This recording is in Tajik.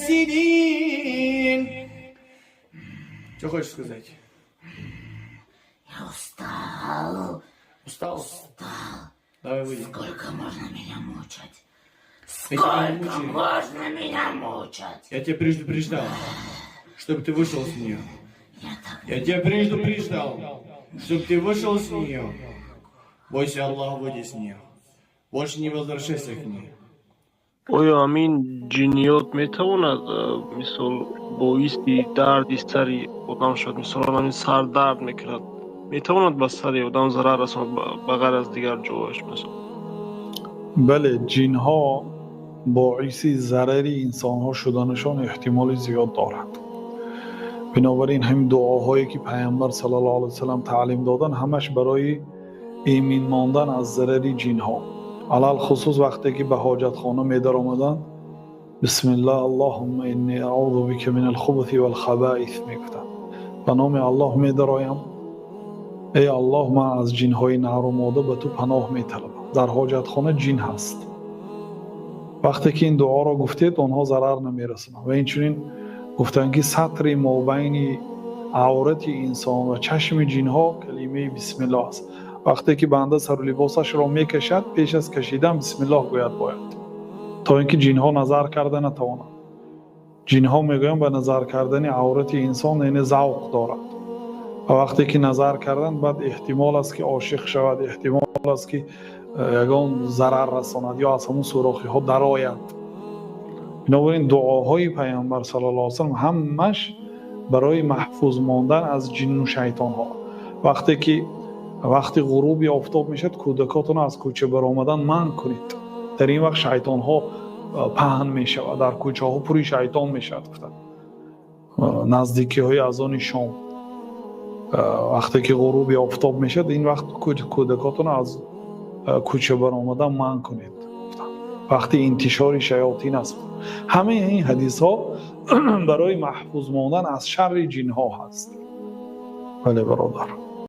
المفسدين. Что хочешь сказать? Я устал. Устал? Устал. Давай выйдем. Сколько можно меня мучать? Я тебя не Сколько мучаю. Можно меня мучать? Я тебя предупреждал, чтобы ты вышел с нее. Я так Я тебя предупреждал, чтобы ты вышел с нее. Бойся Аллаха, выйди с нее. Больше не возвращайся к ней. Оё ҳамин ҷинниёт метавонад мисол боиси дарди сари одам шавад? Мисолан, ҳамин сар дард мекунад, метавонад ба сари одам зарар расонад, ба ғайр аз дигар ҷоаш, мисол? Бале, ҷинҳо боиси зарари инсонҳо шуданашон эҳтимоли зиёд дорад. Бинобар ин ҳамин дуоҳое, ки Пайғамбар саллаллоҳу алайҳи васаллам таълим додан, ҳамаш барои эмин мондан аз зарари ҷинҳо. Алалхусус вақте ки ба ҳоҷатхона медаромаданд, «Бисмиллаҳ, аллоҳумма инни аъузу бика минал хубути вал хабаис» мегуфтанд: ба номи Аллоҳ медароям, эй Аллоҳ, ман аз ҷинҳои нару мода ба ту паноҳ металабам. Дар ҳоҷатхона ҷин ҳаст. Вақте ки ин дуоро гуфтед, онҳо зарар намерасонанд. Ва инчунин гуфтанд, ки сатри мобайни аврати инсон ва чашми ҷинҳо калимаи бисмиллоҳ аст. Вақте ки банда сару либосашро мекашад, пеш аз кашидан бисмиллоҳ гӯяд бояд, то ин ки ҷинҳо назар карда натавонанд. Ҷинҳо, мегӯянд, ба назар кардани аврати инсон, яъне, завқ дорад ва вақте ки назар карданд, баъд эҳтимол аст, ки ошиқ шавад, эҳтимол аст, ки ягон зарар расонад ё аз ҳамун сурохиҳо дарояд. Бинобар ин дуоҳои Пайғамбар саллаллоҳу алайҳи васаллам ҳамаш барои маҳфуз мондан аз ҷинну шайтонҳо. Вақте ки вақти ғуруби офтоб мешавад, кӯдакотонро аз кӯча баромадан манъ кунед, дар ин вақт шайтонҳо паҳн мешавад, дар кӯчаҳо пури шайтон мешавад, гуфтанд. Наздикиҳои азони шом, вақте ки ғуруби офтоб мешавад, ин вақт кӯдакотонро аз кӯча баромадан манъ кунед, вақти интишори шаётин аст. Ҳамаи ин ҳадисҳо барои маҳфуз мондан аз шарри ҷинҳо ҳаст. Бале, бародар.